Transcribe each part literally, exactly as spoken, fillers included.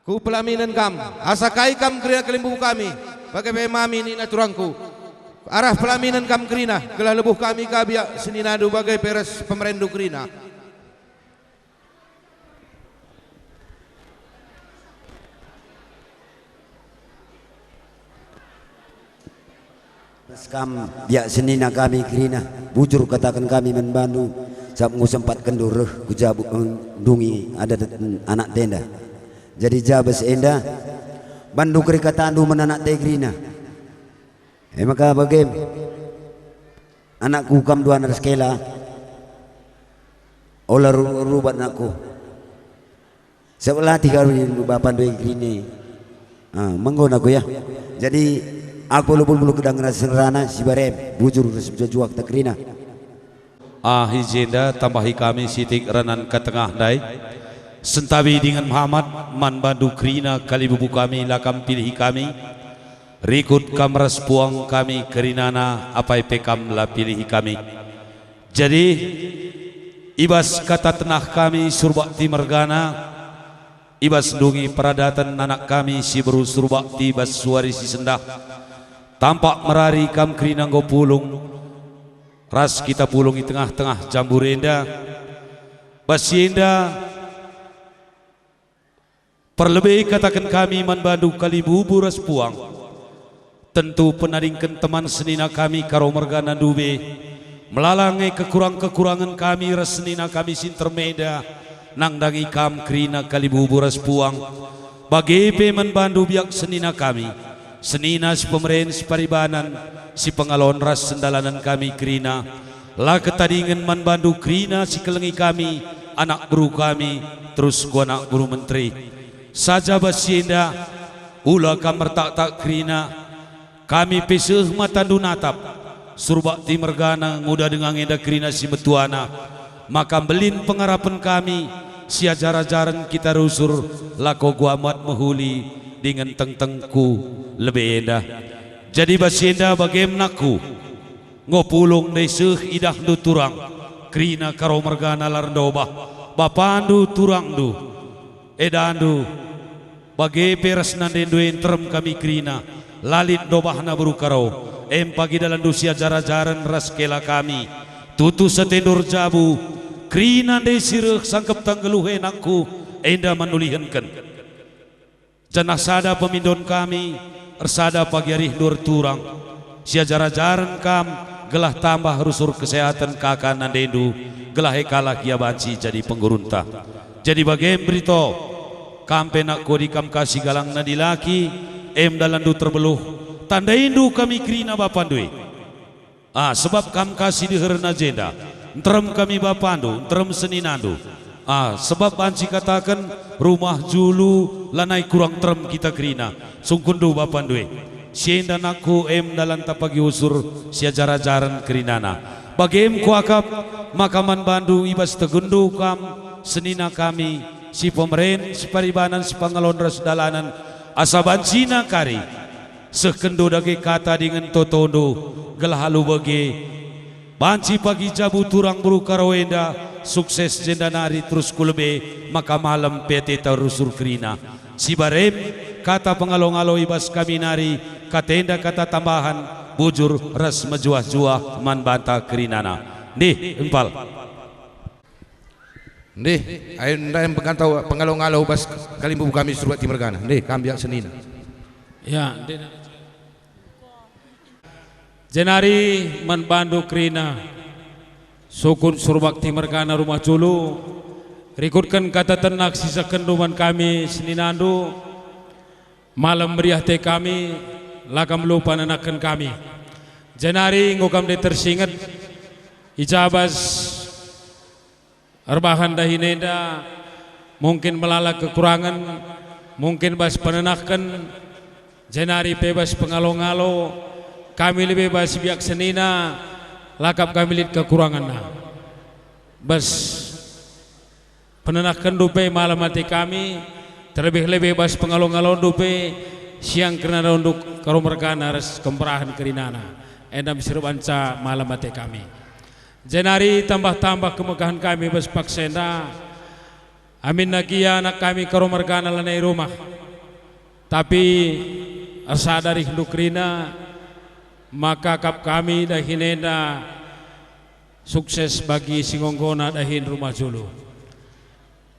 Ku pelaminen kam, asa kai kam kerina kalimbubu kami, bage pe mami nina turangku. Arah pelaminen kam kerina, gelah lebuh kami ka biak seninandu bage pe ras pemerenndu kerina. Ras kam biak senina kami kerina, bujur kataken kami man bandu, sabap enggo sempatkenndu reh ku jabu, eh, ndungi adat anak enda. Jadi ja bas enda, bandu keri katandu man anak e kerina. E maka bage, anakku, kam duana ras kela, ola ru-, rubat anakku. Sabap latih kari bapandu e kerina. Ah, menggo anakku ya. Jadi, aku lubul-lubul kedang ras ngerana si barem, bujur ras mejuah-juah kita kerina. Ah, i jenda tambahi kami sitik ranan katengah ndai. Sentabi dingen mehamat man bandu kerina kalimbubu kami, la kam pilihi kami. Rikut kam ras puang kami kerinana, apai pe kam la pilihi kami. Jadi, i bas kata tenah kami Surbakti mergana, i bas ndungi peradaten anak kami si beru Surbakti bas suari si sendah, tampak merari kam kerina enggo pulung, ras kita pulung i tengah-tengah jambur enda. Bas si enda, perlebe kataken kami man bandu kalimbubu ras puang. Tentu penadingken teman senina kami Karo mergana ndube. Melala nge kekurang-kekurangen kami ras senina kami si nterem enda nandangi kam kerina kalimbubu ras puang. Bage pe man bandu biak senina kami, senina si pemeren si paribanan, si pengalon ras sendalanen kami kerina. La ketadingen man bandu kerina si kelengi kami, anak beru kami, terus ku anak beru menteri. Saja bas si enda, ula kam mertaktak kerina, kami pe seh matandu natap. Surbakti mergana nguda denga enda kerina si metuana, maka mbelin pengarapen kami, siajar-ajaren kita rusur, lako guamat mehuli dingen tengtengku lebe enda. Jadi bas si enda bage me anakku, enggo pulung ndai seh idahndu turang, kerina Karo mergana la erndobah, bapandu turangndu, edandu, bage pe ras nandendu e nterem kami kerina, la lit ndobahna beru Karo, em pagi dalanndu siajar-ajaren ras kela kami. Tutus atendu erjabu, kerina ndai si reh sangkepta nggeluh e anakku, enda man ulihenken. Janah sada pemindon kami, ersada pagi arihndu erturang, siajar-ajaren kam, gelah tambah rusur kesehaten kaka nandendu, gelah e kalak ia banci jadi penggurunta. Jadi bage me Brito, kam pe anakku, adi kam ka si galangna dilaki, em dalanndu terbeluh, tandaindu kami kerina bapandu e. Ah, sebab kam ka si deherna jenda, nterem kami bapandu, nterem seninandu. Ah, sebab banci kataken, rumah julu lanai kurang nterem kita kerina, sungkunndu bapandu e. Si enda anakku, em dalanta pagi usur siajar-ajaren kerinana. Bage me kuakap, maka man bandu i bas tegunndu kam, senina kami, si pemeren, si paribanan, si pangalon ras dalanen, asa bancina kari. Sehkenndu dage kata dingen totondu, gelah alu bage banci pagi jabu turang beru Karo enda sukses jenda nari terus ku lebe, maka malem pe ateta rusur kerina. Si barem, kata pengalo-ngalo i bas kami nari, kata enda kata tambahan, bujur ras mejuah-juah man banta kerinana. Ndih, empal. Ndih, ayo ndai pengalo-ngalo bas kalimbubu kami Surbakti mergana. Ndih, kam biak senina. Ya, ndih. Jenari man bandu kerina, sukun Surbakti mergana rumah julu, rikutken kata tenah si sehkenndu man kami seninandu, malem meriah ate kami, la kam lupa nenakken kami. Jenari enggo kam ndai tersinget, i ja bas erbahan dahin enda, mungkin melala kekurangen, mungkin bas penenahken, jenari pe bas pengalo-ngalo, kami lebe bas biak senina, la kap kami lit kekurangenna. Bas penenahkenndu pe malem ate kami, terlebih-lebih bas pengalo-ngalondu pe, siang kerina daundu Karo mergana ras kemperahen kerinana, enda me si erbanca malem ate kami. Jenari tambah-tambah kemegahen kami bas paksa enda, Aminna gia anak kami Karo mergana lanai rumah. Tapi ersada arihndu kerina, maka kap kami dahin enda sukses bagi si ngonggona dahin rumah julu.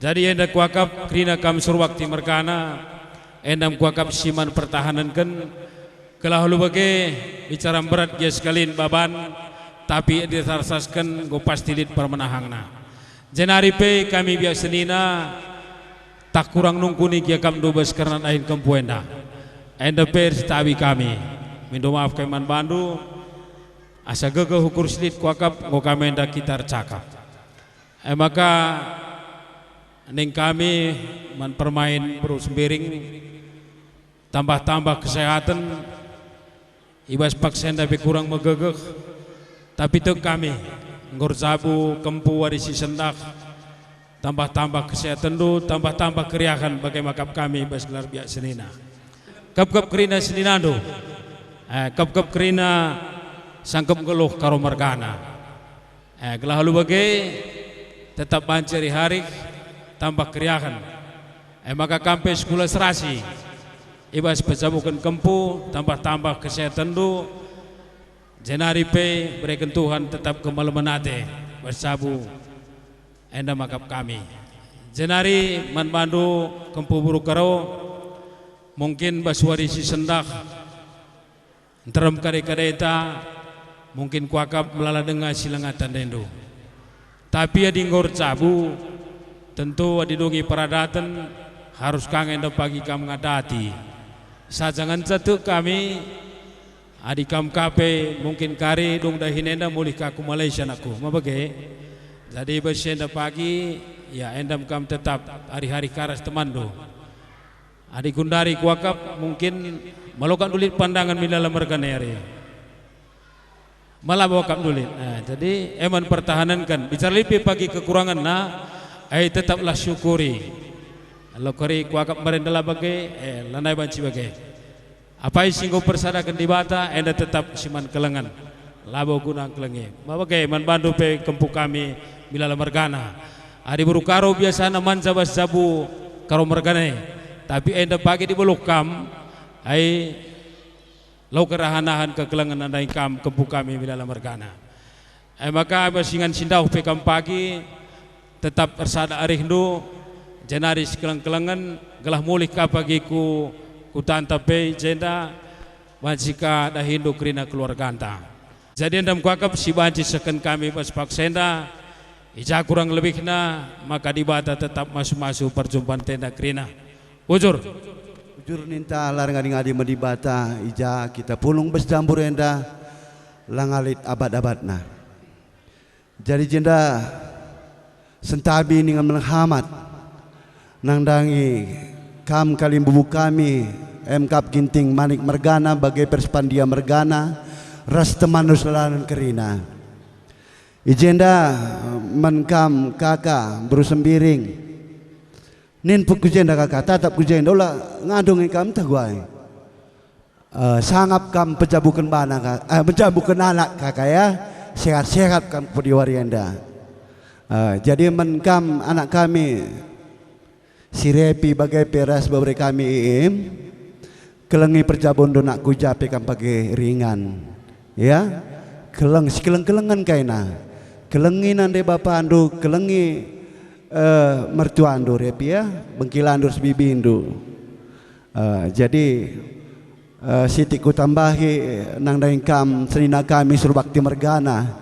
Jadi enda kuakap kerina kam Surbakti mergana, enda me kuakap si man pertahanenken, gelah alu bage bicara mberat gia sekalin baban, tapi adi itarsasken enggo pasti lit permenahangna. Jenari pe kami biak senina, tah kurang nungkuni gia kam ndubes kerna dahin kempu enda. Enda pe ersitabi kami. Mindo maaf kami man bandu, asa gegeh ukur si lit kuakap enggo kam enda kita ercakap. E maka, ning kami man permain beru Sembiring, tambah-tambah kesehaten, i bas paksa enda pe kurang megegeh, tapi tek kami, enggo erjabu kempu wari si sendah, tambah-tambah kesehatenndu, tambah-tambah keriahen bage me akap kami i bas gelar biak senina. Kepkep kerina seninandu, eh, kepkep kerina sangkep nggeluh Karo mergana. Eh, gelah alu bage, tetap banci arih-arih tambah keriahen. Eh, maka kam pe sekula serasi i bas pejabuken kempu, tambah-tambah kesehatenndu, jenari pe bereken Tuhan tetap kemalemen ate bas jabu enda me akap kami. Jenari man bandu kempu beru Karo, mungkin bas wari si sendah, nterem kade-kadeta, mungkin kuakap melala denga si langa tandaindu. Tapi adi enggo erjabu, tentu adi dungi peradaten, harus ka nge enda pagi kam ngadati. Saja ngenca tek kami, adi kam ka pe mungkin kari dung dahin enda mulih ka ku Malaysia anakku, ma bage? Jadi bas enda pagi, ya, enda me kam tetap arih-arih ka ras temanndu. Adi gundari kuakap, mungkin malo kap ndu lit pandangen milala mergana ari. Mala bo kap ndu lit. Eh, jadi, e man pertahanenken. Bicara lit pe pagi kekurangenna, ai tetaplah syukuri. Alo kari kuakap mbarenda la bage, eh, lanai banci bage. Apai si enggo persadaken Dibata, enda tetap si man kelengen. Labo guna kelengi. Ma bage man bandu pe kempu kami milala mergana. Adi beru Karo biasana man jabas jabu Karo mergana e. Tapi enda pagi dibeluh kam, ai lau kerahan-ahan kekelengen ndai kam kempu kami milala mergana. E maka bas ingan si ndauh pe kam pagi, tetap ersada arihndu, jenari sikeleng-kelengen, gelah mulih ka pagi ku, ku tanta pe i jenda, banci ka dahindu kerina keluarganta. Jadi enda me kuakap si banci sehken kami bas paksa enda, i ja kurang lebihna, maka Dibata tetap masu-masu perjumpanta enda kerina. Bujur. Bujur ninta la ngadi-ngadi me Dibata, i ja kita pulung bas jambur enda, la ngalit abat-abatna. Jadi jenda sentabi ningen meleng hamat, nandangi kam kalimbubu kami, em kap Ginting Manik mergana bage Perspandia mergana, ras temanus lalanen kerina. I jenda man kam kaka beru Sembiring. Nin pe ku jenda kaka, tatap ku jenda, ola ngandung kam tah guai. Eh, sangap kam pejabuken bana ka, eh, pejabuken anak kaka ya, sehat-sehat kam pudi wari enda. Eh, jadi men kam anak kami, si Repi bage pe ras bebere kami Iim, kelengi perjabundu nak ku ja pe kam pagi ringan. Ya, keleng, sikeleng-kelengen kaina. Kelengi nande bapandu, kelengi, eh, mertuandu Repi ya, bengkilandu ras bibindu. Eh, jadi, eh, sitik kutambahi, eh, nandangi kam senina kami Surbakti mergana,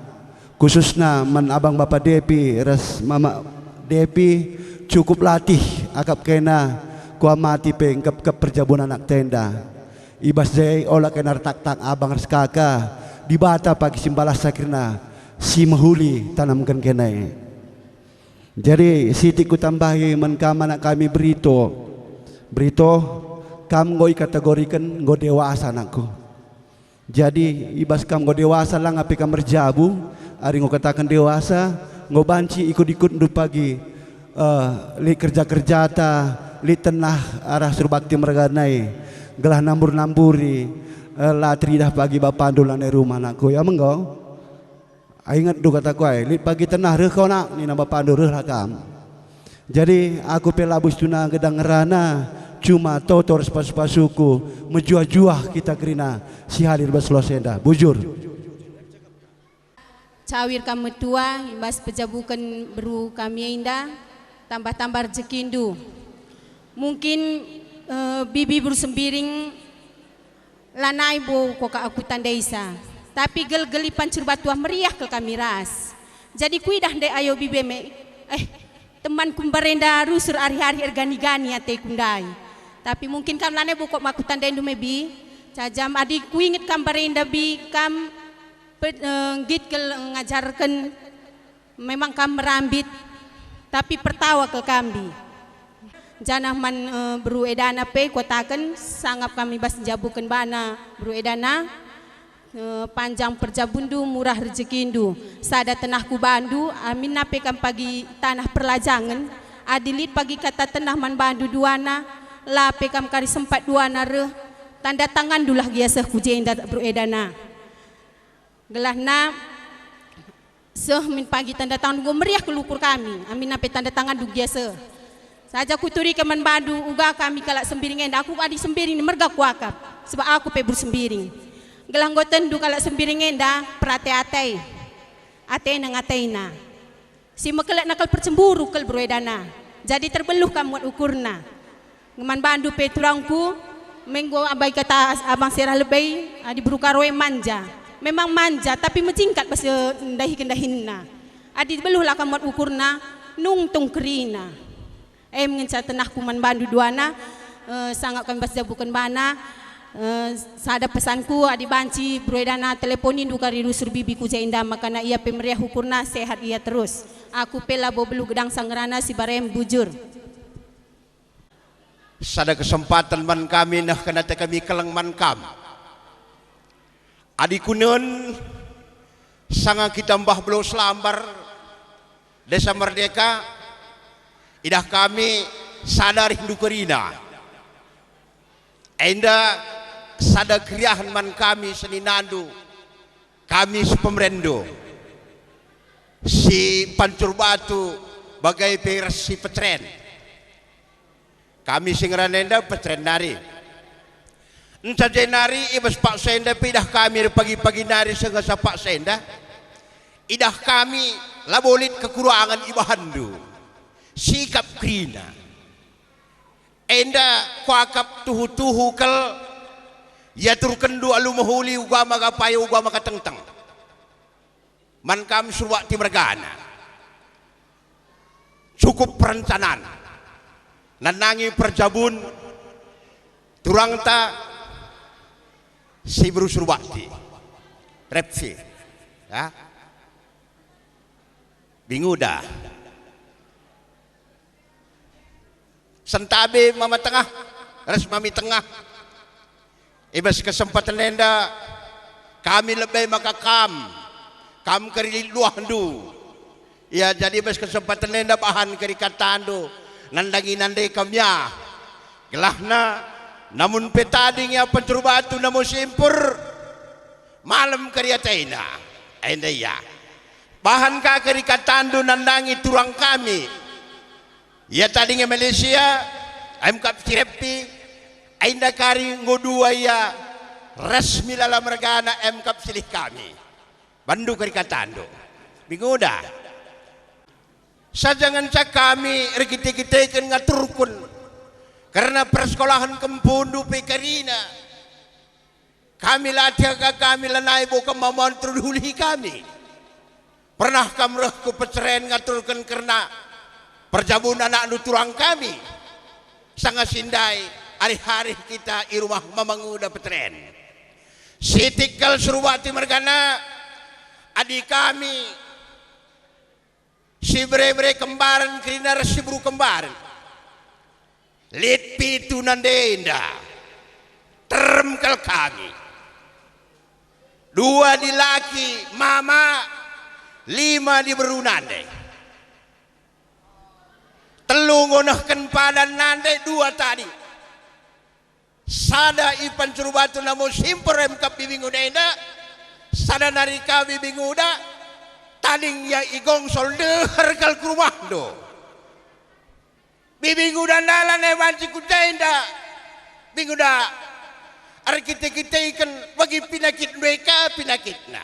khususna man abang bapa Depi ras mama Depi, cukup latih akap kena kuamati pe engkep-kep perjabun anak tenda. I bas je ola kena ertaktak abang ras kaka, Dibata pagi si mbalas kerina si mehuli tanamken kena e. Jadi, sitik kutambahi man kam anak kami Brito. Brito, kam enggo ikategoriken enggo dewasa anakku. Jadi, i bas kam enggo dewasa langa pe kam erjabu, ari enggo kataken dewasa, enggo banci ikut-ikutndu pagi, eh, lit kerja-kerjata, lit tenah arah Surbakti mergana e, gelah nambur-namburi, eh, la teridah pagi bapandu lanai rumah anakku, ya me enggo? Ingetndu kataku ai, lit pagi tenah reh kau nak, nina bapandu, rehlah kam. Jadi aku pe labo situhuna gedang ngerana, cuma toto ras pasu-pasuku, mejuah-juah kita kerina si hadir bas los enda. Bujur. Cawir kam metua i bas pejabuken beru kami enda, tambah-tambah rejekindu. Mungkin, eh, bibi beru Sembiring lanai bo kuakap aku tandaisa, tapi gel-gel i pancur batu ah meriah kal kami ras. Jadi kuidah ndai ayo bibi me, eh, temanku mbarenda rusur arih-arih ergani-gani ateku ndai. Tapi mungkin kam lanai bo kuakap aku tandaindu me, Bi. Cajam adi kuinget kam mbarenda, Bi, kam pe-, eh, nggit kal ngajarken, memang kam merambit, tapi pertawa kal kam, Bi. Janah man, eh, beru Edana pe kuataken, sangap kami bas njabuken bana beru Edana, eh, panjang perjabundu, murah rejekindu. Sada tenahku bandu, aminna pe kam pagi tanah perlajangen, adi lit pagi kata tenah man bandu duana, la pe kam kari sempat duana reh, tanda tanganndulah gia seh ku jenda beru Edana. Gelahna seh min pagi tanda tangan enggo meriah kal ukur kami, aminna pe tanda tanganndu gia seh. Saja kuturiken man bandu uga kami kalak Sembiring enda, aku adi Sembiring merga kuakap, sebab aku pe beru Sembiring. Gelah enggo tentu kalak Sembiring enda perate-ate, atena nge atena. Si mekelekna kal percemburu kal beru Edana. Jadi terbeluh kam muat ukurna. Nge man bandu pe turangku, me enggo abai kata abang Serah lebe, adi beru Karo e manja. Memang manja, tapi mejingkat bas, eh, ndahiken dahinna. Adi beluhlah kam muat ukurna, nungtung kerina. Em ngenca tenahku man bandu duana, eh, sangap kami bas njabuken bana. Eh, sada pesanku, adi banci beru Edana teleponindu kari rusur bibi ku jenda, makana ia pe meriah ukurna, sehat ia terus. Aku pe labo beluh gedang sa ngerana, si barem bujur. Sada kesempaten man kami nehken ate kami keleng man kam. Adi kunen sanga kita mbah Belo Selambar, Desa Merdeka, idah kami sada arihndu kerina. Enda sada keriahen man kami seninandu, kami si pemerenndu, si pancur batu, bage pe ras si petren. Kami si ngerana enda petren nari. Nca jenari i bas paksa enda pe idah kami erpagi-pagi nari seh ngasa paksa enda. Idah kami labo lit kekurangen ibahanndu. Sikap kerina. Enda kuakap tuhu-tuhu kal iaturkenndu alu mehuli uga maka payo uga maka tengteng. Man kam Surbakti mergana. Cukup perencanaan. Nandangi perjabun turangta si beru Surbakti. Repsi. Ya. Binguda. Sentabe mama tengah, ras mami tengah. I bas kesempaten enda, kami lebe maka kam, kam keri luahndu. Ya, jadi i bas kesempaten enda bahan keri katandu, nandangi nande kam ya. Gelahna, namun pe tading ia pancur batu namo simpur, malem keri atena. Enda ia. Bahan ka keri katandu nandangi turang kami. Ia tading e Malaysia, em kap si repi, enda kari enggo dua ia resmi lala mergana em kap silih kami. Bandu kari katandu. Binguda. Saja ngenca kami erkite-kiteken ngaturkun kerna persekolahen kempundu pe karina. Kami latih aka kami lanai bo kemamon terulih kami. Pernah kam reh ku Peceren ngaturken kerna perjabun anakndu turang kami? Sanga si ndai arih-arih kita i rumah Mama Nguda Peceren. Sitik kal Surbakti mergana, adi kami si bere-bere kembaren kerina ras si beru kembaren. Lit pitu nande enda. Terem kal kami. Dua dilaki mama, lima diberu nande. Telu enggo nehken padan nande, dua tading. Sada i pancur batu namo simpur em kap bibi nguda enda, sada nari ka bibi nguda, tading ia i Gongsol ndeher kal ku rumahndu. Bibi nguda ndalan e banci ku jenda. Bibi nguda erkite-kiteken bagi pinakitndu e ka pinakitna.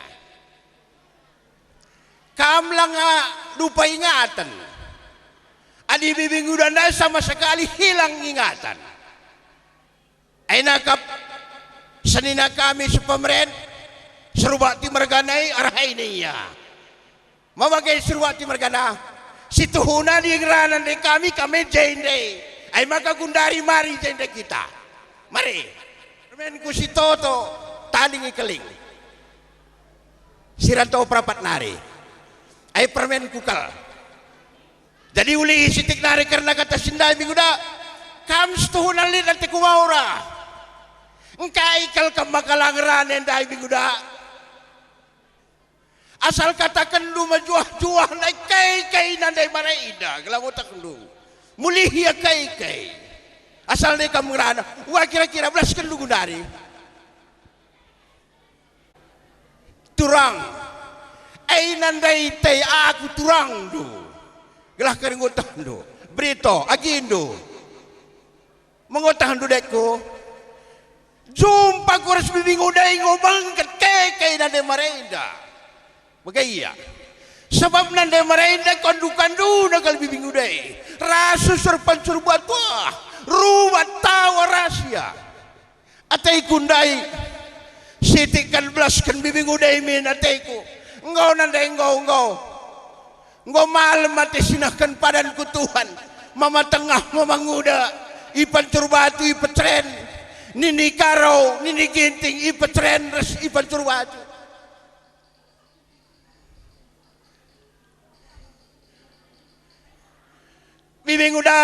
Kam langa dupa ingaten. Adi bibi nguda ndai sama sekali hilang ingatan. Aina kap senina kami sepemeren, Serbukti mergana e arah ini ia. Mabage Serbukti mergana, situhuna di ngerana ndai kami, kami jenda. Ai maka gundari mari jenda kita. Mari. Permenku si toto, tading i keling. Si rantau perapat nari. Ai permenku kal. Jadi ulihi sitik nari kerna kata si ndai, Bibi nguda, kam situhuna lit ateku maura. Engkai kal kam maka la ngerana ndai, Bibi nguda? Asal katakenndu mejuah-juah ndai kai-kai nande mare enda, gelah otakndu. Mulihi ia kai-kai. Asal ndai kam ngerana, wah kira-kira belaskenndu gundari. Turang. Ei nandai tei aku turangndu. Gelah kari ngutahndu. Brito, agindu. Mengutahndu dekku. Jumpa ku ras bibi nguda e enggo bengket keke nande mare enda. Bage ia. Sebab nande mare enda kandu-kanduna kal bibi nguda e. Rasus erpancur batu ah. Rubat tawa rasia. Ateku ndai, sitik kan belasken bibi nguda e min ateku. Enggo nande enggo, enggo. Enggo malem ate sinehken padanku Tuhan. Mama tengah, mama nguda, ipancur batu, ipeceren. Nini karo, nini ginting, ipeceren ras ipancur batu. Bibi nguda,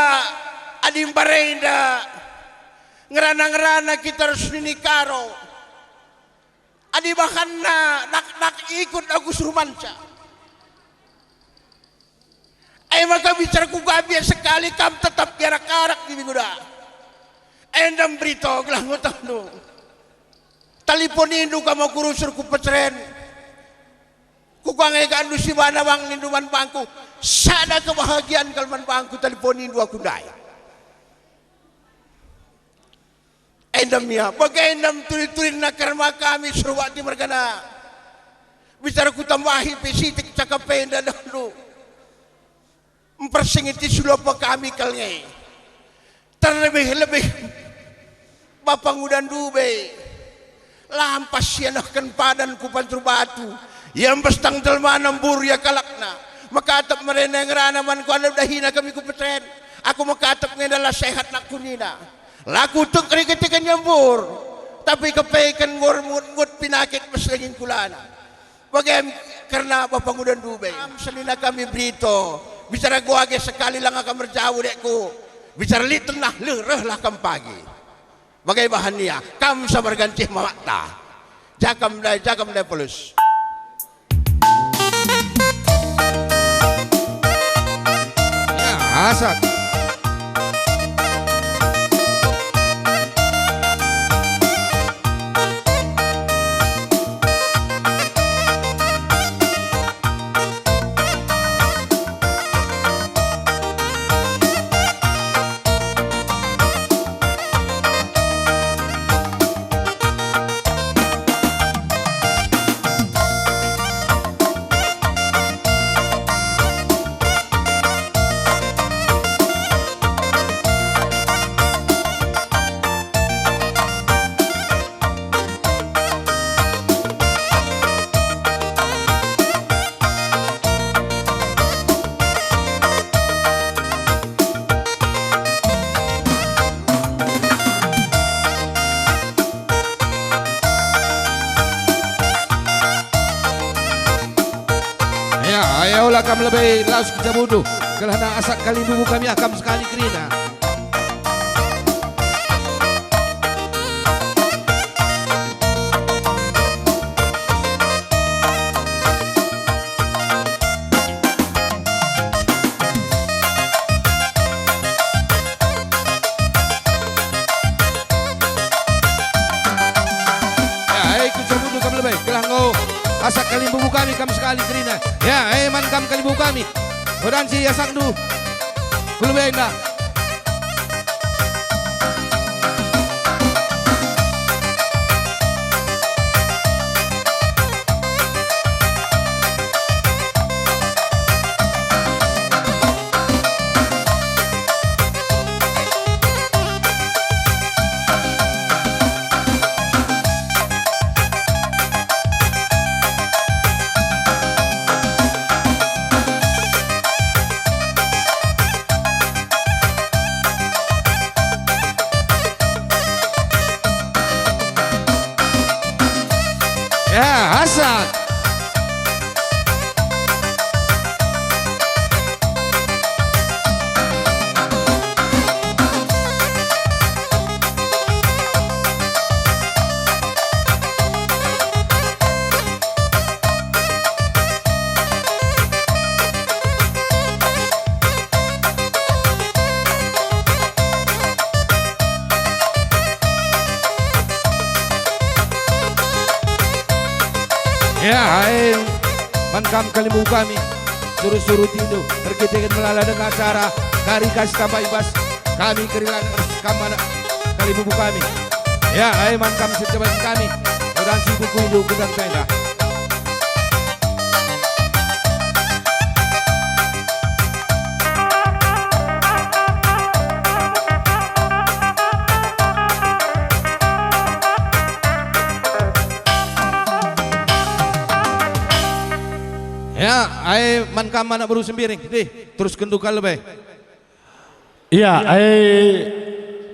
adi mbarenda ngerana-ngerana kita ras nini karo. Adi bahanna nak-nak ikut aku suruh manca. E maka bicara ku gabiak sekali kam tetap diarak-arak bibi nguda. Enda mberito gelah ngutahndu. Taliponindu kam aku rusur ku peceren. Kukangekandu si bana bang nindu man bangku, sada kebahagian kal man bangku taliponindu aku ndai. Endam ia, bage endam turi-turinna kerma kami Serbukti mergana. Bicara kutambahi pe sitik cakap enda dahulu. Mpersingeti si lopo kami kal nge. Terlebih-lebih bapa nguda ndube. Lampas sianehken padan ku pancur batu. Ia mbestang jelmana mbur ia kalakna. Mekatep merene ngerana man kuandep dahina kami ku peten. Aku mekatep nge la sehat nakku nina. La kutek riketiken ia mbur. Tapi kepeken ngur ngut-ngut pinakit bas daging kulana. Bage kerna bapa nguda ndube. Am senina kami berito. Bicara guage sekali langa kam erjau dekku. Bicara lit tenah leh rehlah kam pagi. Bage bahan ia, kam sabar gancih mamakta. Jakam ndai, jakam ndai pelus. Ya, asak. Ya, ayo ola kam lebe lawes ku jabundu, gelah asak kalimbubu kami akam sekali kerina. Ya, eh, ku jabundu kam lebe, gelah enggo asak kalimbubu kami kam sekali kerina. Ya, eh, man kam kalimbubu kami. Odansi asakndu. Ku lebe enda. Ya, ai, man kam kalimbubu kami, suruh-suruh tindu, erkiteken melala denga acara, kari kas tambah ibas, kami kerilan ers kam anak kalimbubu kami. Ya, ai, man kam sejabat kami, mudahan si buku indu gedang tenda. Ya, ai man kam anak beru Sembiring, dih, terusken duka lebe. Ya, ai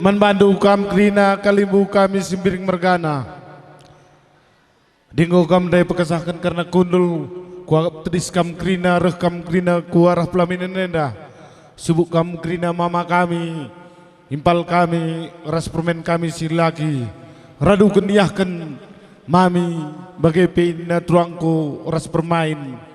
man bandu kam kerina kalimbubu kami Sembiring mergana. Dinggo kam ndai pekesahken kerna kundul, kuakap tedis kam kerina, reh kam kerina ku arah pelaminen enda. Subuk kam kerina mama kami, impal kami, ras permen kami si laki, raduken iahken mami, bage pe inna turangku ras permain.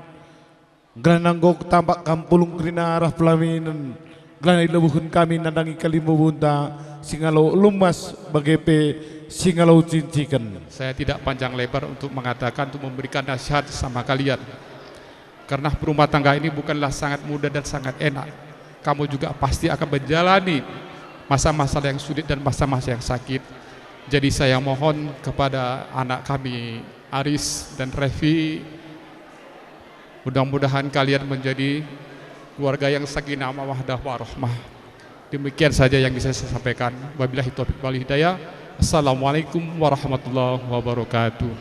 Gelah nanggo ketampak kam pulung kerina arah pelaminen, gelah ilebuhen kami nandangi kalimbubunta si ngalo lumas bage pe si ngalo cinciken. Saya tidak panjang lebar untuk mengatakan, untuk memberikan nasihat sama kalian. Karena berumah tangga ini bukanlah sangat mudah dan sangat enak. Kamu juga pasti akan menjalani masa-masa yang sulit dan masa-masa yang sakit. Jadi saya mohon kepada anak kami Aris dan Revi, mudah-mudahan kalian menjadi keluarga yang sakinah mawaddah warahmah. Demikian saja yang bisa saya sampaikan. Wabillahi taufiq wal hidayah. Assalamualaikum warahmatullahi wabarakatuh.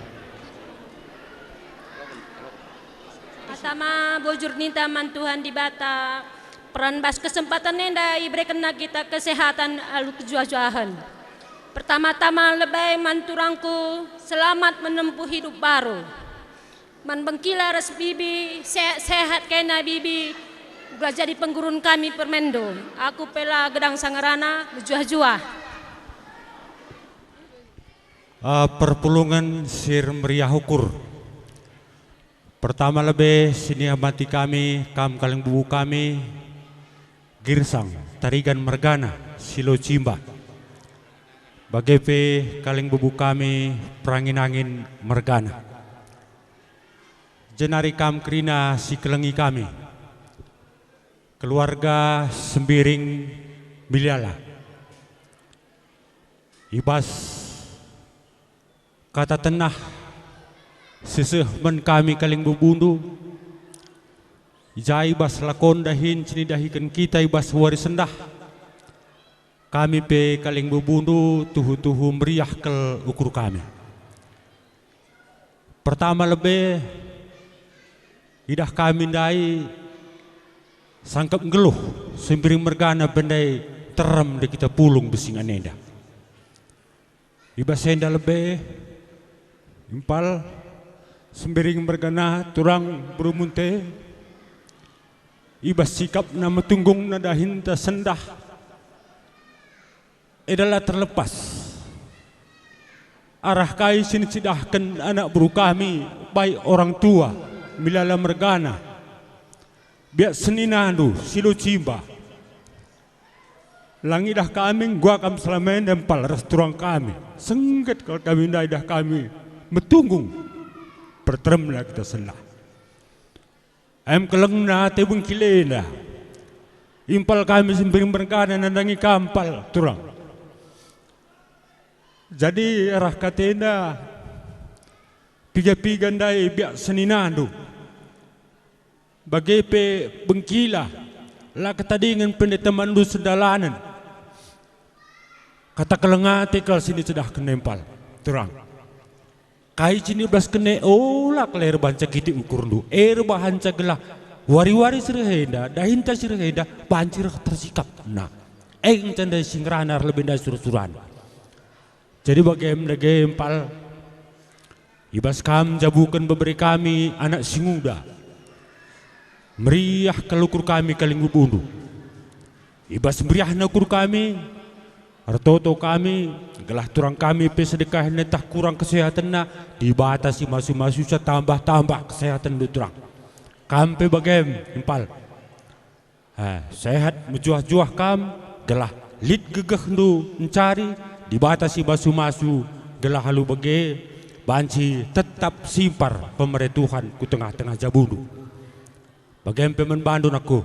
Pertama, bujur ninta man Tuhan Dibata, peran bas kesempatan enda iberekenna kita kesehatan alu kejuah-juahen. Pertama-tama lebe man turangku, selamat menempuh hidup baru. Man bengkila ras bibi, sehat-sehat kena bibi, gelah jadi penggurun kami permendo. Aku pela gedang sangerana, mejuah-juah. Ah, perpulungen si ermeriah ukur. Pertama lebe si niamati kami, kam kalimbubu kami, Girsang, Tarigan mergana, Silo Cimba. Bage pe kalimbubu kami, Perangin-angin mergana. Jenari kam kerina si kelengi kami, keluarga Sembiring Milala. I bas kata tenah seh man kami kalimbubu, i ja i bas lakon dahin si nidahiken kita i bas wari sendah, kami pe kalimbubu tuhu-tuhu meriah kal ukur kami. Pertama lebe, idah kami ndai sangkep nggeluh, Sembiring mergana pe ndai terem ndai kita pulung besingan enda. I bas enda lebe, impal, Sembiring mergana turang beru Munte, i bas sikapna metunggungna dahinta sendah, enda la terlepas arah kai si nicidahken anak beru kami, baik orang tua, Milala mergana, biak seninandu, Silo Cimba. La ngidah kami enggo kam selama enda impal ras turang kami. Sengget kal kami ndai idah kami metunggung perteremna kita sendah. Em kelengna ate bengkila enda. Impal kami Sembiring mergana nandangi kam impal turang. Jadi arah katenda, piga-piga ndai biak seninandu. Bage pe bengkila, la ketadingen pe ndai temanndu sedalanen. Kata keleng ate kal si nicidahken impal turang. Kai si niblasken e, ola kal e erbahanca kitik ukurndu, erbahanca gelah wari-wari si reh enda, dahinta si reh enda, banci reh tersikapna. E ngenca ndai si ngerana lebe ndai sura-surana. Jadi bagem dage impal, i bas kam njabuken bebere kami anak si nguda. Meriah kal ukur kami kalimbubu. I bas meriahna ukur kami, ertoto kami, gelah turang kami pe sedekahna tah kurang kesehatenna, Dibata si masu-masusa tambah-tambah kesehaten turang. Kam pe bagem, impal. Eh, sehat mejuah-juah kam, gelah lit gegehndu ncari, Dibata si masu-masu, gelah alu bage, banci tetap simpar pemere Tuhan ku tengah-tengah jabundu. Bagem pe man bandu nangku,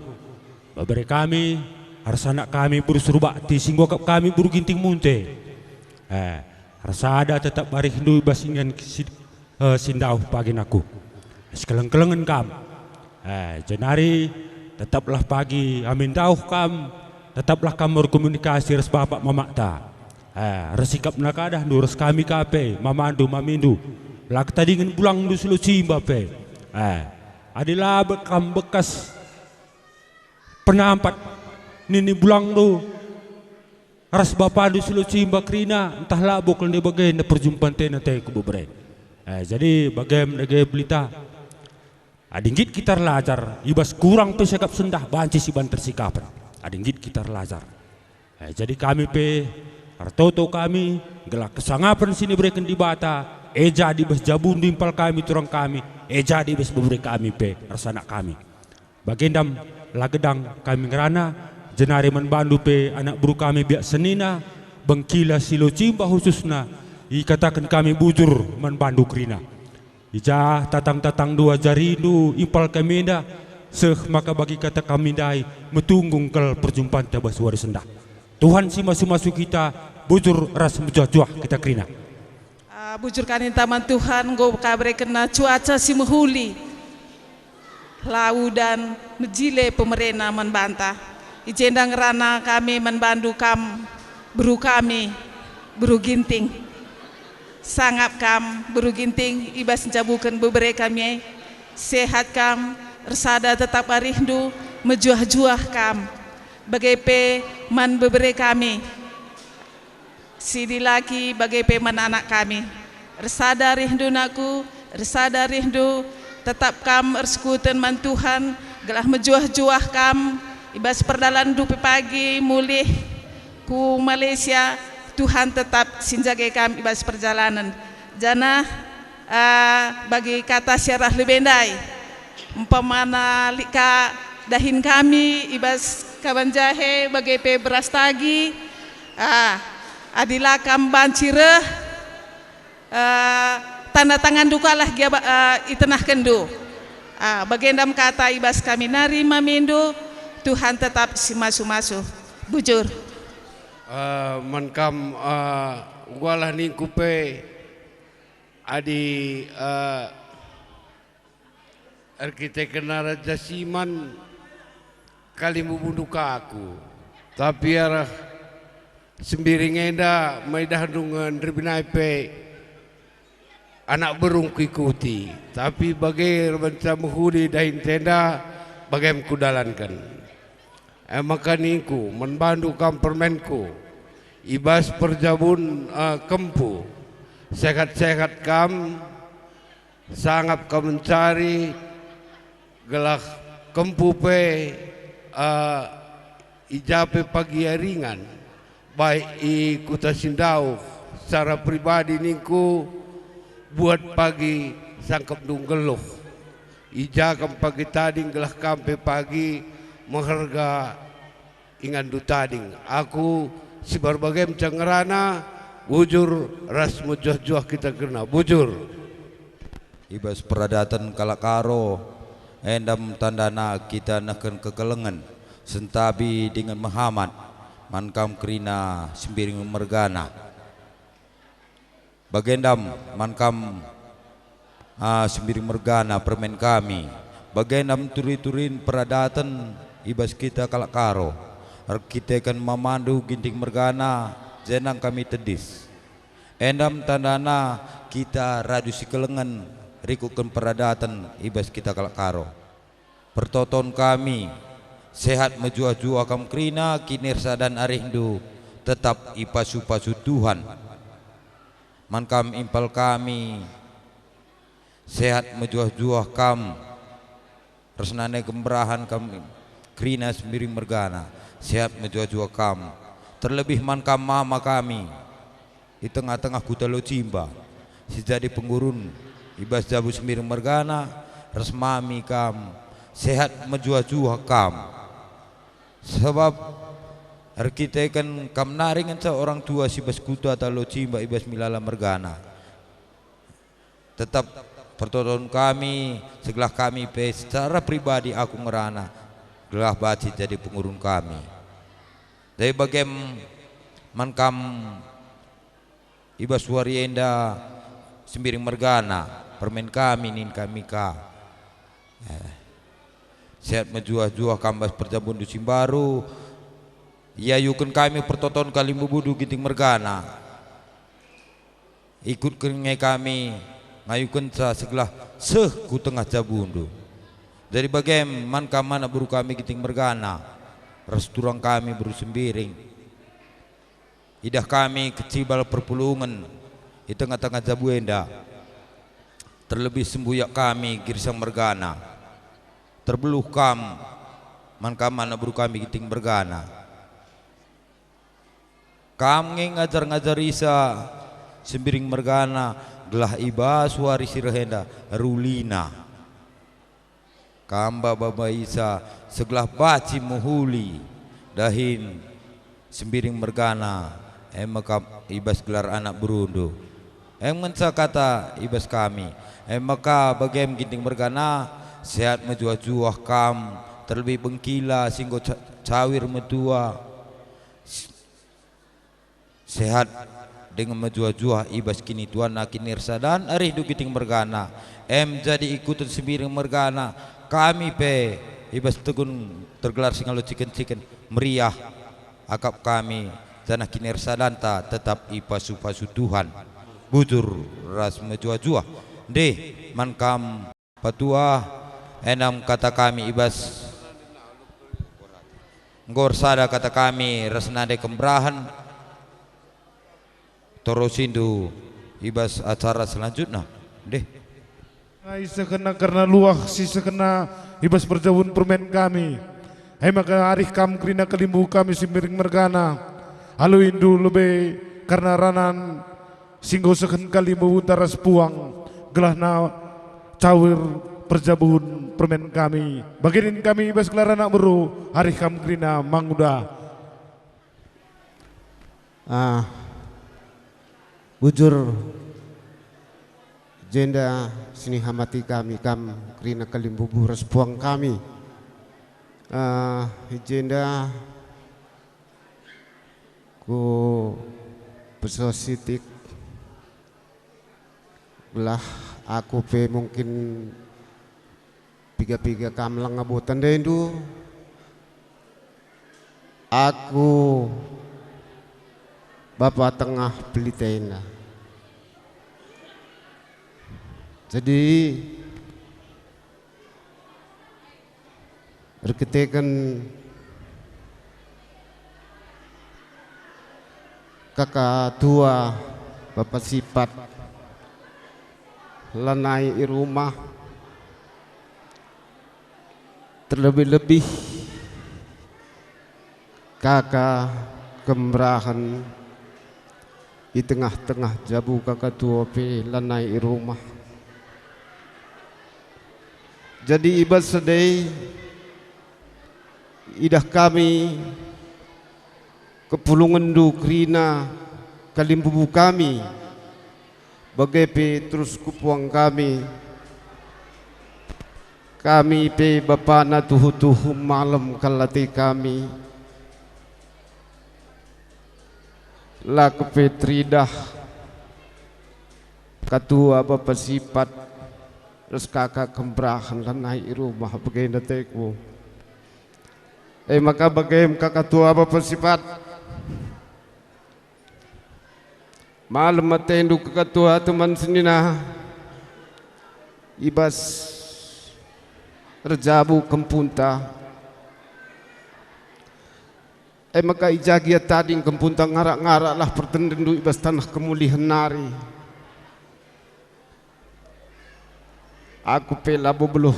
bebere kami, ersanak kami beru Surbakti si enggo akap kami beru Ginting Munte. Eh, ersada tetap arihndu i bas ingan si, eh, si ndauh pagi nangku. Sikeleng-kelengen kam. Eh, jenari tetaplah pagi amin ndauh kam, tetaplah kam berkomunikasi ras bapak mamakta. Eh, ersikapna kadahndu ras kami ka pe, mamandu, mamindu. La ketadingen bulangndu si Locimba pe. Eh, adi la be-, kam bekas penampat nini bulangndu ras bapandu si Locimba kerina, ntah labo kal nde bagenda perjumpantena te ku bebere. Eh, jadi bagem dage berita. Adi nggit kita erlajar, i bas kurang pe siakap sendah banci siban tersikapen. Adi nggit kita erlajar. Eh, jadi kami pe ertoto kami, gelah kesangapen si nibereken Dibata, e jadi i bas jabundu impal kami turang kami, e jadi i bas bebere kami pe ersanak kami. Bagendam la gedang kami ngerana, jenari man bandu pe anak beru kami biak senina, bengkila si Locimba khususna, ikataken kami bujur man bandu kerina. I ja tatang-tatangndu ajarindu impal kami enda, seh maka bagi kata kami ndai metunggung kal perjumpanta bas wari sendah. Tuhan si masu-masu kita, bujur ras mejuah-juah kita kerina. Ah, bujur ka ninta man Tuhan, enggo kaberekenNa cuaca si mehuli. La udan, mejile pemerena man banta. I jenda ngerana kami man bandu kam, beru kami, beru Ginting. Sangap kam, beru Ginting, i bas njabuken bebere kami e. Sehat kam, ersada tetap arihndu, mejuah-juah kam. Bage pe man bebere kami. Si dilaki bage pe man anak kami. Ersada arihndu nakku, ersada arihndu, tetap kam ersekutu man Tuhan, gelah mejuah-juah kam, i bas perdalanenndu pe pagi mulih ku Malaysia, Tuhan tetap si njage kam i bas perjalanen. Janah, eh, bagi kata si arah lebe ndai, umpamana lit ka dahin kami i bas kaban jahe bage pe beras tagi, ah, adi la kam banci reh, eh, tanda tanganndu kalah gia ba-, eh, itenahkenndu. Ah, bagendam kata i bas kami nari mamindu, Tuhan tetap si masu-masu. Bujur. Eh, man kam, eh, enggo alah ningku pe, adi, eh, erkiteken Raja Siman, kalimbubundu ka aku. Tapi arah Sembiring enda maidahndu nge nderbinai pe anak berung kuikuti, tapi bage erbanca mehuli dahin tenda, bagem kudalanken. E maka ningku man bandu kam permenku, i bas perjabun, eh, kempu, sehat-sehat kam, sangap kam mencari, gelah kempu pe, eh, i ja pe pagi ia ringan, baik i kuta si ndauh, secara pribadi ningku, buat pagi sangkepndu nggeluh. I ja kam pagi tading gelah kam pe pagi meherga inganndu tading. Aku si bage-bage ngenca ngerana, bujur ras mejuah-juah kita kerina. Bujur. I bas peradaten kalak Karo, enda me tandana kita nehken kekelengen, sentabi dingen mehamat, man kam kerina Sembiring mergana. Bagenda me man kam, ah, Sembiring mergana permen kami, bagenda me turi-turin peradaten i bas kita kalak Karo, erkiteken mamandu Ginting mergana, jenang kami tedis. Enda me tandana kita radu sikelengen rikutken peradaten i bas kita kalak Karo. Pertoton kami, sehat mejuah-juah kam kerina, kinirsadan arihndu tetap ipasu-pasu Tuhan. Man kam impal kami, sehat mejuah-juah kam, ras nane kemberahen kam kerina Sembiring mergana, sehat mejuah-juah kam. Terlebih man kam mama kami i tengah-tengah kuta Locimba, si jadi penggurun i bas jabu Sembiring mergana, ras mami kam, sehat mejuah-juah kam. Sebab erkiteken kam nari ngenca orang tua si bas kuta ta Locimba i bas Milala mergana. Tetap pertoton kami, segelah kami pe secara pribadi aku ngerana, gelah banci jadi pengurun kami. Jadi bagem man kam i bas wari enda Sembiring mergana, permen kami nin kami ka. Eh, sehat mejuah-juah kam bas perjabundu si mbaru, iayuken kami pertoton kalimbubundu Ginting mergana. Ikutken nge kami, ngayukenca segelah seh ku tengah jabundu. Jadi bagem man kam anak beru kami Ginting mergana, ras turang kami beru Sembiring. Idah kami kecibal perpulungen i tengah-tengah jabu enda, terlebih sembuyak kami Girsang mergana. Terbeluh kam, man kam anak beru kami Ginting mergana. Kam nge ngajar-ngajarisa Sembiring mergana, gelah i bas wari si reh enda rulina. Kam baba-baisa segelah banci mehuli dahin Sembiring mergana, e maka i bas gelar anak berundu. E ngenca kata i bas kami, e maka bagem Ginting mergana, sehat mejuah-juah kam, terlebih bengkila si enggo ca-, cawir metua. Sehat dingen mejuah-juah i bas kinituanna kinirsadan arihndu Ginting mergana, em jadi ikuten Sembiring mergana, kami pe i bas tegun tergelar si ngalo ciken-ciken meriah akap kami, janah kinirsadanta tetap ipasu-pasu Tuhan. Bujur ras mejuah-juah. Ndeh, man kam Patua, enam kata kami i bas, enggo ersada kata kami ras nande kemberahen, terusindu i bas acara selanjutna. Ndeh. Ai sehena kerna luah si sehena i bas perjabun permen kami. E maka arih kam kerina kalimbubu kami Sembiring mergana. Aluindu lebe kerna ranan si enggo sehen kalimbubunta ras puang, gelahna cawir perjabun permen kami. Bage nin kami i bas gelar anak beru, arih kam kerina manguda. Ah, bujur jenda sinihamati kami kam kerina kalimbubu ras puang kami. Ah, jenda ku peso sitik. Gelah aku pe mungkin piga-piga kam langa bo tandaindu. Aku bapa tengah pelitena. Jadi, erkiteken kaka tua, bapa sipat, lanai i rumah, terlebih-lebih kaka kemberahen i tengah-tengah jabu kaka tua pe lanai i rumah. Jadi i bas ndai idah kami kepulungenndu kerina kalimbubu kami, bage pe terus ku puang kami. Kami pe bapana tuhu-tuhu malem kal ate kami. La kepe teridah katua bapa sipat ras kaka kemberahen lanai i rumah, bage nda ateku. E maka bagem kaka tua bapa sipat. Malem atendu kaka tua teman senina i bas erjabu kempunta. E maka i ja gia tading kempunta ngarak-ngaraklah pertendenndu i bas taneh kemulihen nari. Aku pe labo beluh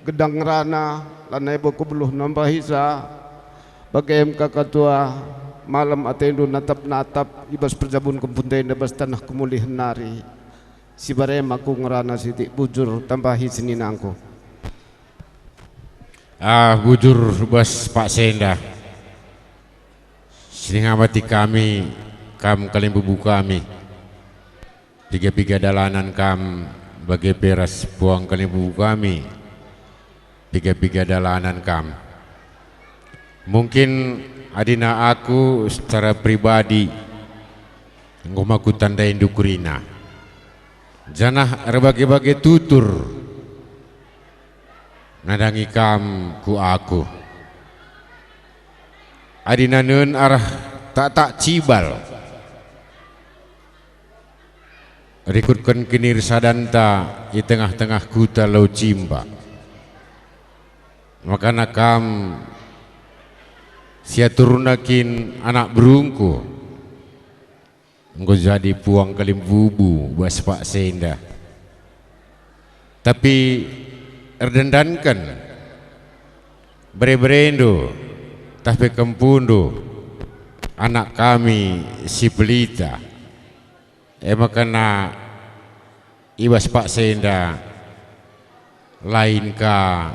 gedang ngerana, lanai bo kubeluh nambahisa. Bagem kaka tua, malem atendu natap-natap i bas perjabun kempunta enda bas taneh kemulihen nari. Si barem aku ngerana sitik bujur tambahi seninangku. Ah, bujur bas Pak Senda. Sinihamati kami, kam kalimbubu kami. Piga-piga dalanan kam bage pe ras puang kalimbubu kami, piga-piga dalanan kam. Mungkin adina aku secara pribadi enggo ma kutandaindu kerina, janah erbage-bage tutur nandangi kam ku aku. Adina nen arah tak-tak Cibal rikutken kinirsadanta i tengah-tengah kuta Laucimba. Makana kam si aturna kin anak berungku enggo jadi puang kalimbubu bas paksa enda. Tapi erdandanken bere-berendu tah pe kempundu anak kami si Pelita. E maka na i bas paksa enda lain ka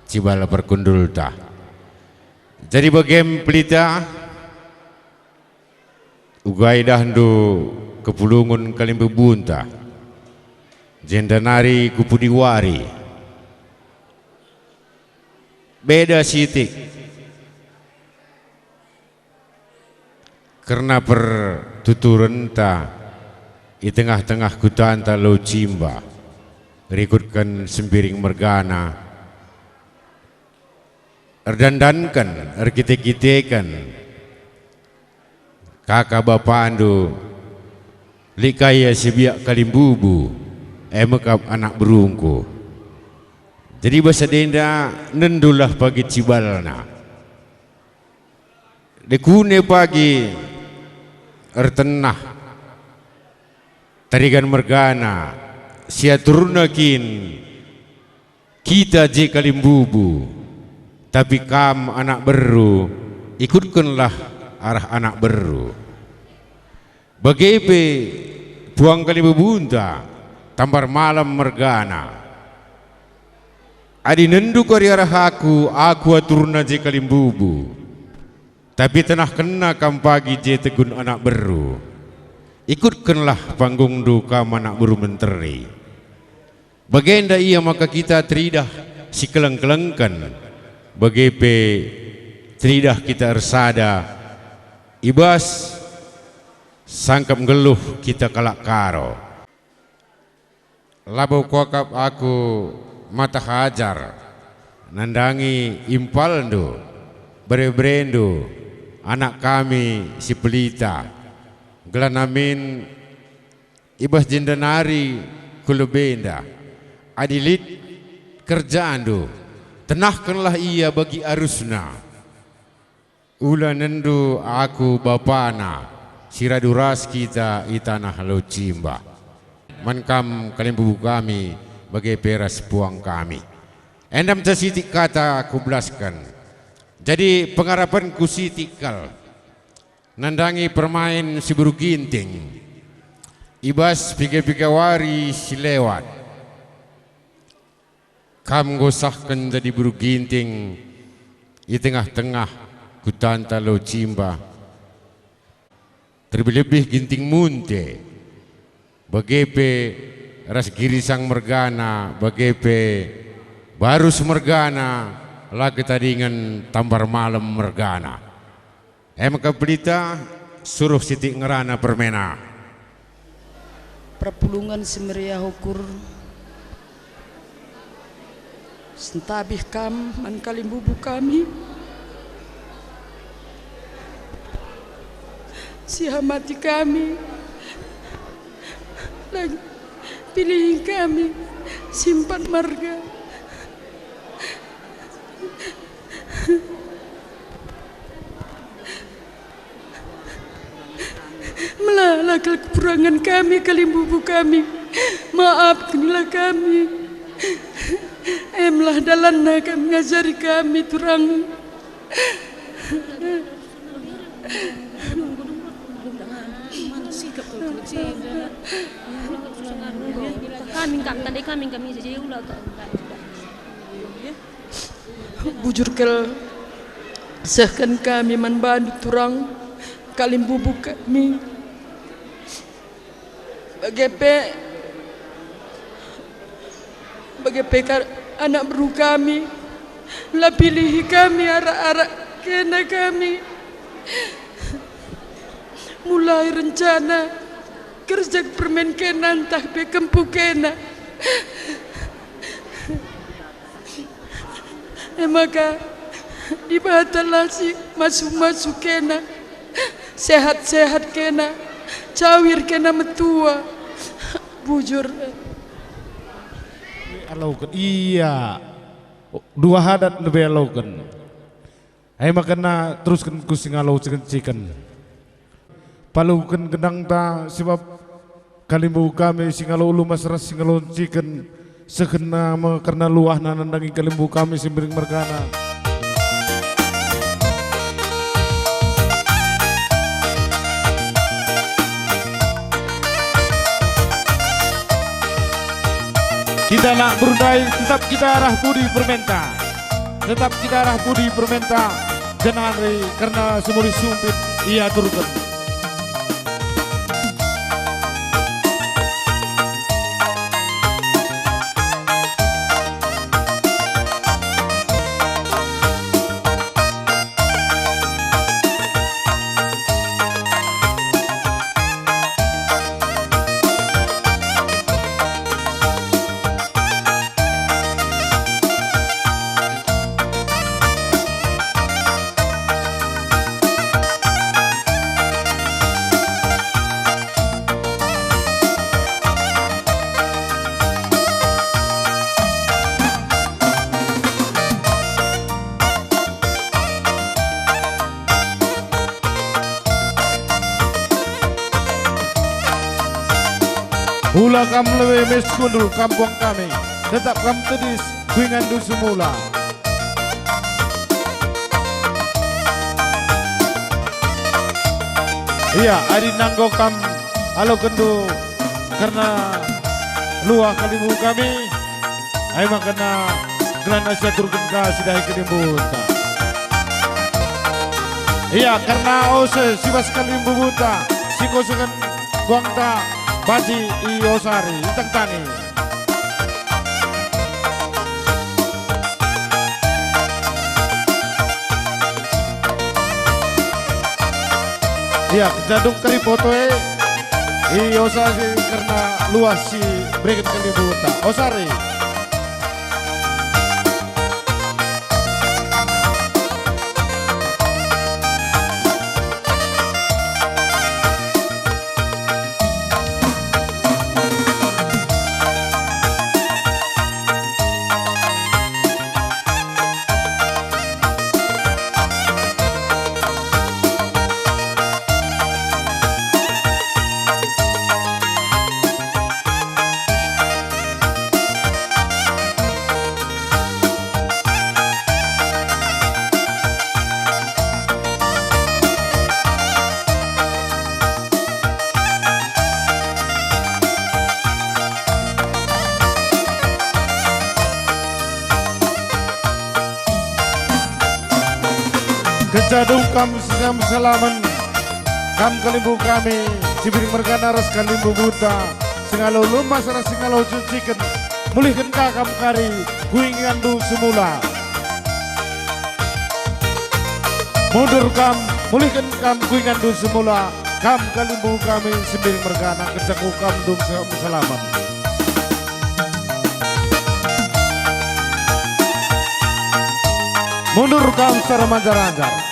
Cibal perkundulta. Jadi bagem Pelita, uga idahndu kepulungen kalimbubunta, jenda nari ku pudi wari. Beda sitik kerna pertuturenta i tengah-tengah kutanta Laucimba, rikutken Sembiring mergana, erdandanken, erkite-kiteken kaka bapandu, lit ka ia si biak kalimbubu, e me kap anak berungku. Jadi bas enda nenndulah pagi Cibalna. Dekune pagi ertenah Tarigan mergana, si aturna kin kita je kalimbubu, tapi kam anak beru, ikutkenlah arah anak beru. Bage pe puang kalimbubunta, Tambar Malem mergana. Adi nenndu kari arah aku, aku aturna je kalimbubu. Tapi tenahkenna kam pagi je tegun anak beru. Ikutkenlah panggungndu kam anak beru menteri. Bagenda ia maka kita teridah sikeleng-kelengken, bage pe teridah kita ersada i bas sangkep nggeluh kita kalak Karo. Labo kuakap aku mata hajar nandangi impalndu, bere-berendu, anak kami si Pelita, gelah min i bas jenda nari ku lebenda. Adi lit kerjandu, tenahkenlah ia bagi arusna. Ula nenndu aku bapana, si radu ras kita i taneh Laucimba. Man kam kalimbubu kami, bage pe ras puang kami. Enda me sitik kata kubelasken. Jadi pengarapenku sitik kal nandangi permain si beru Ginting i bas piga-piga wari si lewat. Kam enggo sahken jadi beru Ginting i tengah-tengah kutanta Laucimba. Terlebih-lebih Ginting Munte, bage pe ras Girisang mergana, bage pe Barus mergana, la ketadingen Tambar Malem mergana. E maka Pelita, suruh sitik ngerana permena. Perpulungen si meriah ukur, sentabih kam man kalimbubu kami, si hamati kami, lagi pilihi kami si empat marga. Melala kal kekurangan kami, kalimbubu kami. Maafkenilah kami. Emlah dalanna kami, ngajari kami, turang. Kami kam, tandai kami, kami jadi ula kau. Bujur kal sehken kami man bandu, turang, kalimbubu kami. Bage pe, bage pe kal anak beru kami, la pilihi kami arak-arak kena kami. Mulai rencana kerja permen kena ntah pe kempu kena. E maka, Dibatalah si masu-masu kena, sehat-sehat kena, cawir kena metua. Bujur. Aloken, iya. Dua adat lebe aloken. Ai maka na terusken ku si ngalo ciken-ciken. Paluken gendangta, sebab kalimbubu kami si ngalo lumas ras si ngalo ciken, sehna me kerna luahna nandangi kalimbubu kami si mbiring mergana. Kita anak beru ndai, tetap kita arah pudi permenta. Tetap kita arah pudi permenta, janari kerna semuli sumpit iaturken. Ula kam lebe mes kundul kampung kami, tetap kam tedis ku inganndu semula. Ia, adi nanggo kam alokenndu kerna luah kalimbubu kami, ai maka na gelarna siaturken ka si dahi kalimbubunta. Ia, kerna ose si bas kalimbubunta, si ngosehken guangta banci iosari, itangtangi. Ia, kenca dung kari poto e, iosari kerna luah si bereken kalimbubunta. Osari. Kenca dung kam sisam salamen, kam kalimbubu kami, si mbiring mergana ras kalimbubunta, si ngalo lumas ras si ngalo ciken-ciken, mulihken ka kam kari ku inganndu semula. Mundur kam, mulihken kam ku inganndu semula, kam kalimbubu kami si mbiring mergana, kenca ku kam dung sisam salamen. Mundur kam secara manjar-anjar.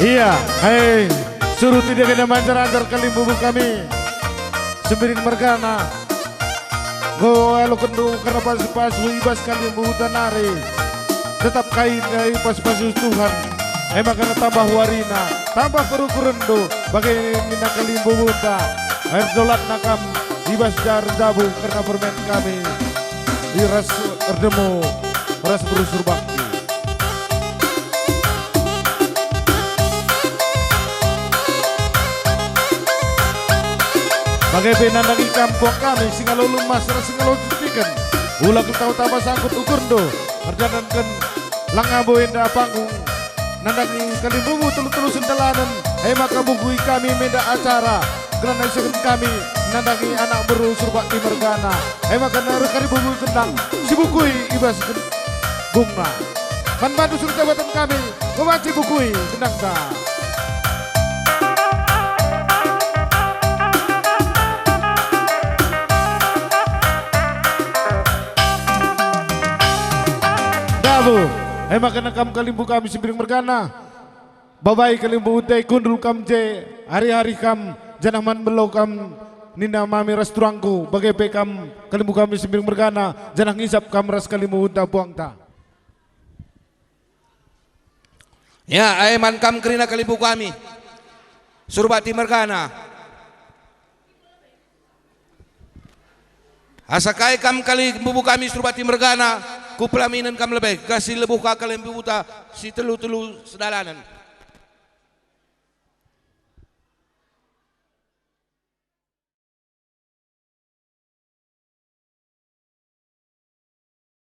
Ia, hei, suruh tidak kena manjar-anjar kalimbubu kami. Sembiring mergana. Enggo alokenndu kerna pasu-pasu i bas kalimbubuta nari. Tetap kai ndai pasu-pasu Tuhan. E maka tambah warina, tambah kerukurenndu bage nina kalimbubunta. Air dolatna kam i bas jar jabu kerna permen kami. I ras erdemu, ras berusur bakti. Bage pe nandangi kam puang kami si ngalo lemas ras si ngalo centiken. Ula ketau taba sangkut ukurndu, erdandanken langa bo enda panggung. Nandangi kalimbubu telu-telu sendalanen, e maka bukui kami menda acara. Kerana isehken kami nandangi anak beru Surbakti mergana, e maka nareh kalimbubu gendang si bukui i bas gen-, gungna. Man bandu suruh jabatan kami, ngebanci bukui gendangta. Dabo, e maka nangkam kalimbubu kami Sembiring mergana. Babai kalimbubu ndai kundul kam je, arih-arih kam, janah man belo kam, nina mami ras turangku, bage pe kam kalimbubu kami Sembiring mergana, janah ngisap kam ras kalimbubunta puangta. Ya, ae man kam kerina kalimbubu kami, Surbakti mergana. Asa kai kam kalimbubu kami Surbakti mergana, ku pelaminen kam lebe, gasi lebuh ka kalimbubuta si telu-telu sedalanen.